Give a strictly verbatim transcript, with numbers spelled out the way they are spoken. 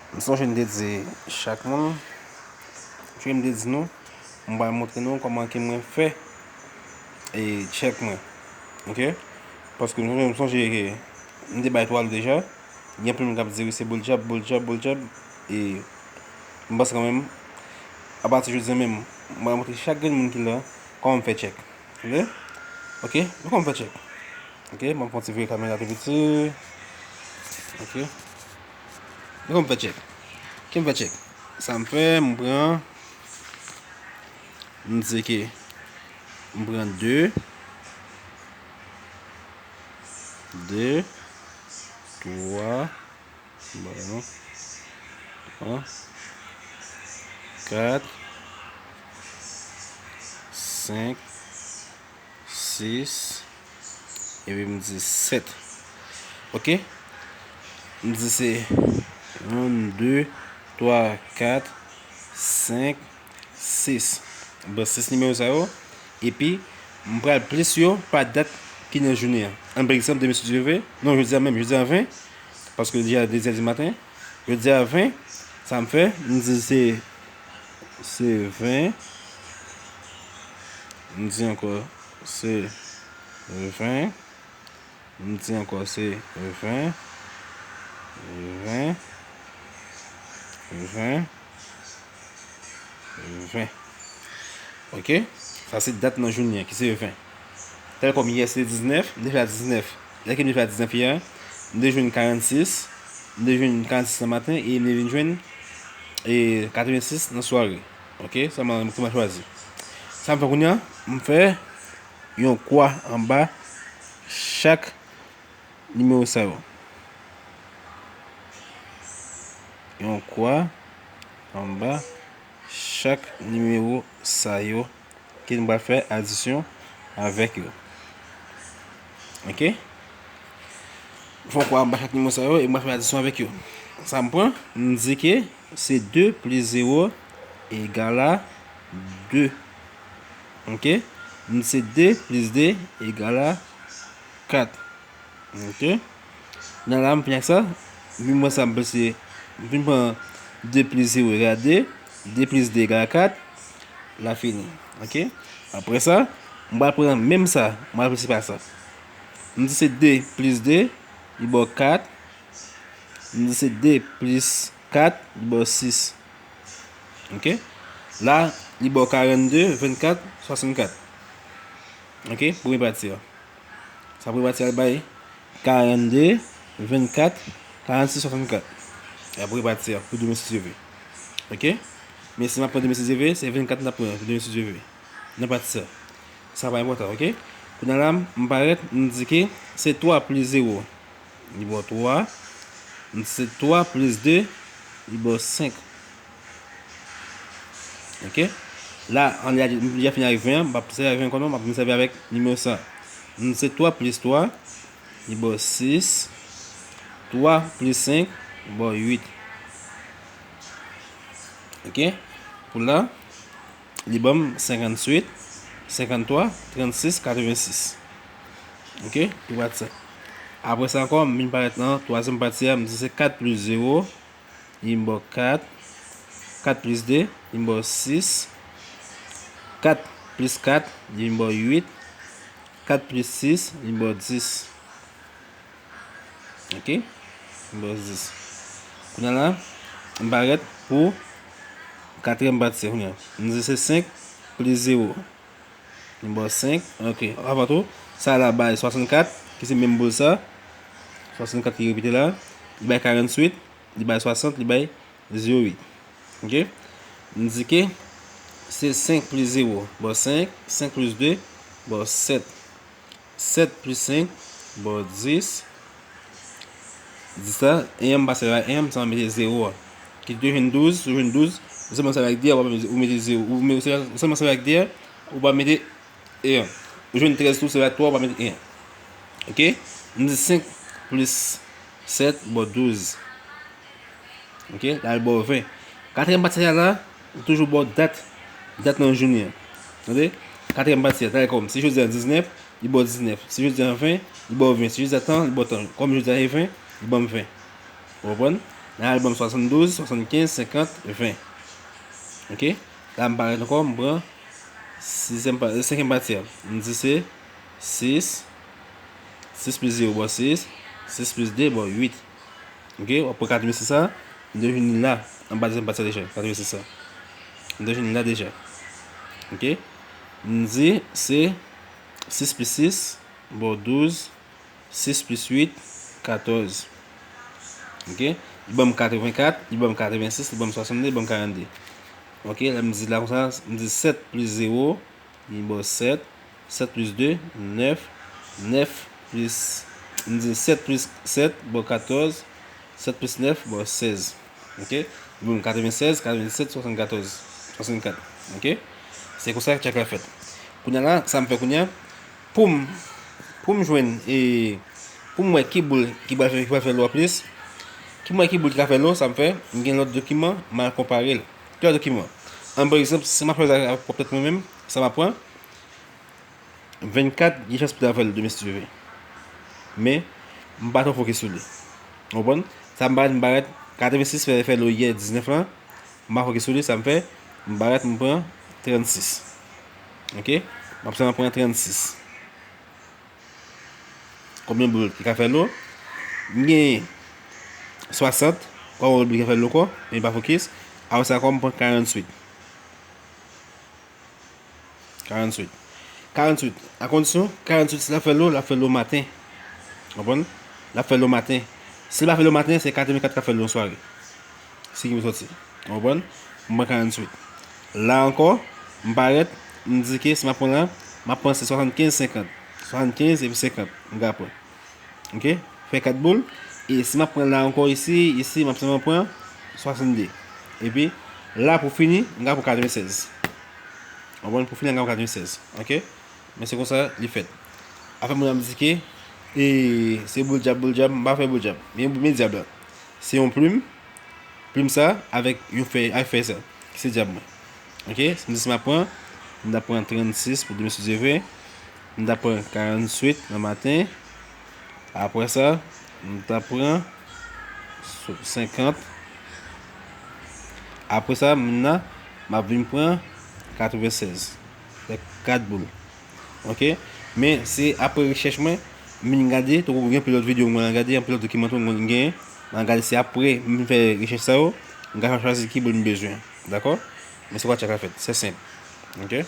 M sonje m te di chak moun, m sonje m te di nou, m pral montre nou kòman ke mwen fè e tchèk mwen. Oke? Paske m sonje, m sonje ke m te bay twa l deja. Gen anpil moun k ap di wi se bull job, bull job, bull job. E m panse kanmenm, apati jodi a menm, m pral montre chak grenn moun ki la kòman m fè tchèk. Tande? Oke? Nou kòman m fè tchèk. Oke? M ap fè yon ti vire kamera tou piti. Oke? Nou kòman m fè tchèk. Ki m fè tchèk? Sa m fè, m pran, m di ke m pran de, de, twa, bon, an, kat, senk, sis, epi m di sèt. Oke? M di se youn, de, twa, kat, senk, sis. M pran sis nimewo sa yo, epi m pral plis yo pa dat ki nan jounen an. Ann pran egzanp, demen si Dye vle, non, jodi a menm, jodi a ven, paske l deja de zè di maten, jodi a ven, sa m fè, m di se, se ven, m di ankò, se ven, m di ankò, se ven, ven, ven, ven. Oke? Sa se dat nan jounen an, ki se ven. Tèlkòm yè se te diznèf, m te fè a diznèf. Lè ke m te fè a diznèf yè a, m te jwenn karannsis, m te jwenn karannsis nan maten e m te vin jwenn, e, katrevensis nan sware. Oke? Sa m, ki m a chwazi. Sa m fè kounye a, m fè yon kwa anba chak nimewo sa yo. Yon kwa anba chak nimewo sa yo ke nou pral fè adisyon avèk yo. Oke? Fè yon kwa anba chak nimewo sa yo e m pral fè adisyon avèk yo. Sa m pran, m di ke se de plis zewo egal a de. Oke? M di se de plis de egal a kat. Oke? Nan la, m fini ak sa. M vin pran sa, m pase, m vin pran de plis zewo egal a de, de plis de egal a kat. La fini. Oke? Apre sa, m pral pran menm sa, m pral pase pa sa. M di se de plis de, li ba w kat. M di se de plis kat, li ba w sis. Oke? La, li ba w karannde, vennkat, swasannkat. Oke? Premye pati a. Sa premye pati a bay karannde, vennkat, karannsis, swasannkat. E premye pati a, pou demen si Dye vle. Oke? Men si m ap pran demen si Dye vle, se vennkat m t ap pran pou demen si Dye vle. Nan pati sa. Sa pa enpòtan, oke? Kounye a la, m parèt, m di ke se twa plis zewo. Li ba w twa. M di se twa plis de, li ba w senk. Oke? La, an li a, m deja fini ak ven an, m p ap sèvi ak ven ankò non, m ap vin sèvi avèk nimewo sa. M di se twa plis twa, li ba w sis. Twa plis senk, li ba w uit. Oke? Pou la, li ban m senkantuit, senkanntwa, trannsis, katrevensis. Oke? Li ba w sa. Apre sa ankò, m vin parèt nan twazyèm pati a, m di se kat plis zewo, li ba w kat. Kat plis de, li ba w sis. Kat plis kat, li ba w uit. Kat plis sis, li ba w dis. Oke? Li ba w dis. Kounye a la, m parèt pou katriyèm pati a kounye a. M di se senk plis zewo. Li ba w senk. Oke. Avan tou, sa la bay swasannkat, ki se menm boul sa. Swasannkat ki repete la. Li bay karanntuit, li bay swasant, li bay zewo uit. Oke? M di ke se senk plis zewo ba w senk, senk plis de ba w sèt. Sèt plis senk ba w dis. Dis la, en an m pa sèvi ak en an, m sèlman mete zewo a. Kit ou te jwenn douz, si w jwenn douz, ou sèlman sèvi ak de a, ou pa mete, ou mete zewo. Ou me-, ou sèlman, ou sèlman sèvi ak de a, ou pa mete en an. Ou jwenn trèz tou, sèvi ak twa, ou pa mete en an. Oke? M di senk plis sèt ba w douz. Oke? La, l ba w ven. Katriyèm pati a la, li toujou ba w dat, dat nan jounen an. Tande? Katriyèm pati a, talè kòm, si jodi a diznèf, li ba w diznèf. Si jodi a ven, li ba w ven. Si jodi a tan, li ba w tan. Kòm jodi a se ven, li ban m ven. Ou konprann? Nan album swasann douz, swasann kenz, senkant, ven. Ok? La m parèt ankò, m pran sizyèm pa, senkyèm pati a. M di se sis, sis plis zewo ba w sis, sis plis de ba w uit. Ok? W ap pran katrevensis sa, m te jwenn li la, anba dezyèm pati a deja, katrevensis sa. M te jwenn li la deja. Ok? M di se sis plis sis ba w douz, sis plis uit, katòz. Ok? Li ban m katrevenkat, li ban m katrevensis, li ban m swasannde, li ban m karannde. Ok? Lè m di la konsa, m di sèt plis zewo, li ba w sèt, sèt plis de, nèf, nèf plis, m di sèt plis sèt ba w katòz, sèt plis nèf ba w sèz. Ok? Li ban m katrevensèz, katrevennsèt, swasannkatòz, swasannkat. Ok? Se konsa tchak la fèt. Kounye a la, sa m fè kounye a, pou m, pou m jwenn, e, pou m wè ki boul ki pral fè, ki pral fè lò plis, ki m wè ki boul ki ka fè lò, sa m fè, m gen lòt dokiman, m al konpare l. Ki lòt dokiman? An, pa egzanp, si m ap fè sa avèk pwòp tèt mwen menm, sa m ap pran, vennkat, gen chans pou ta fè l demen si Dye vle. Men, m pa twò fokis sou li. Ou konprann? Sa m parèt, m parèt, katrevensis fè, fè lò yè diznèf lan, m pa fokis sou li, sa m fè, m parèt, m pran trannsis. Ok? M ap sèlman pran trannsis. Konbyen boul ki ka fè lò? M gen swasant, konbyen boul ki ka fè lò ankò? Men pa fokis. Apre sa, ankò, m pran karantuit. Karantuit. Karantuit. A kondisyon, karantuit, si l ap fè lò, l ap fè lò maten. Konprann? L ap fè lò maten. Si l pa fè lò maten, se katrevenkat k ap fè lò nan sware. Si ki m sòti. Ou konprann? M pran karantuit. La ankò, m parèt, m di ke si m ap pran la, m ap pran se swasannkenz senkant. Swasannkenz epi senkant, m ka pran. Ok? Fè kat boul. E si m ap pran la ankò isi, isi, m ap sèlman pran swasannde. Epi, la pou fini, m ka pran katrevennsèz. Ou konprann? Pou fini, m ka pran katrevennsèz. Ok? Men se konsa li fèt. Afè moun ap di ke, e, se boul dyab, boul dyab, m pa fè boul dyab. Men, men dyab la. Se yon plim, plim sa, avèk yon fèy, avèk fèy sa. Ki se dyab mwen. Ok? M di si m ap pran, m ta pran trannsis pou demen si Dye vle. M ta pran karantuit nan maten. Apre sa, m ta pran so-, senkant. Apre sa, m nan, m ap vin pran katrevennsèz. Fè kat boul. Ok? Men, se apre rechèch mwen, m vin gade, tankou gen anpil lòt videyo mwen gade, anpil lòt dokiman tou mwen genyen. M gade, se apre m fè rechèch sa yo, m ka chwazi ki boul m bezwen. Dakò? Men se konsa tchak la fèt. Se senp. Ok?